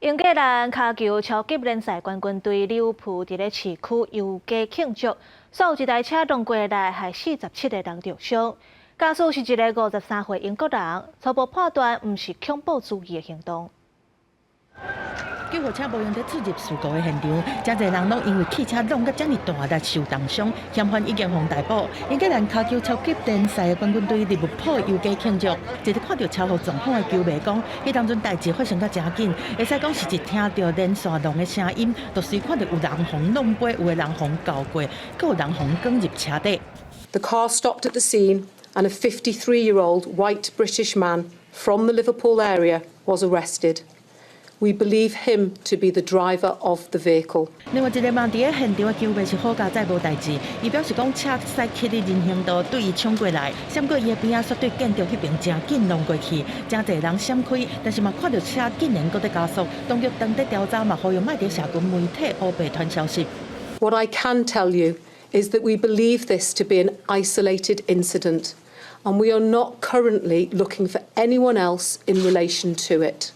英格蘭跤球超級聯賽冠軍隊利物浦佇咧市區遊街慶祝，煞有一台車撞過來，害47個人著傷。駕駛是一个53歲英國人，初步判斷毋是恐怖主義的行動。救護車無閒得出入事故的現場，誠濟人攏因為汽車挵甲遮爾大力受重傷，嫌犯已經予逮捕。英格蘭跤球超級聯賽的冠軍隊利物浦遊街慶祝，一個看著車禍狀況的球迷講，彼當陣代誌發生甲誠緊，會使講是一聽著連線挵的聲音，就隨看著有人予挵飛，有的人予攪過，閣有人予捲入車底。 The car stopped at the scene and a 53-year-old white British man from the Liverpool area was arrested. We believe him to be the driver of the vehicle. 另外一個嘛佇咧現場的球迷是好佳哉無代誌，伊表示講車駛去佇人行道對伊衝過來，閃過伊的邊仔，煞對建築彼邊誠緊挵過去，誠濟人閃開，但是嘛看著車竟然閣佇加速，當局當地調查嘛，呼籲莫佇社群媒體烏白傳消息。 What I can tell you is that we believe this to be an isolated incident, and we are not currently looking for anyone else in relation to it.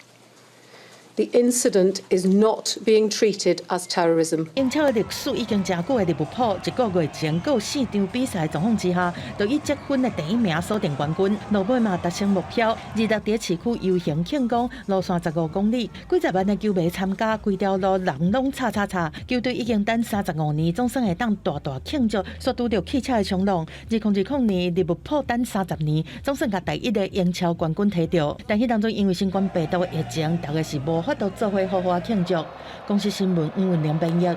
The incident is not being treated as terrorism. 英超的歷史已經誠久的利物浦，一個月前閣有四場比賽狀況之下，就以積分的第一名鎖定冠軍。落尾嘛達成目標，二六佇市區遊行慶功，路線15公里，幾十萬的球迷參加，規條路人攏吵吵吵。球隊已經等35年，總算會當大大慶祝，煞拄著汽車的衝撞。2020年利物浦等30年，總算共第一个英超冠軍提著。但彼當陣因為新冠病毒的疫情，大家是無法度做伙好好慶祝。公視新聞吳文玲編譯。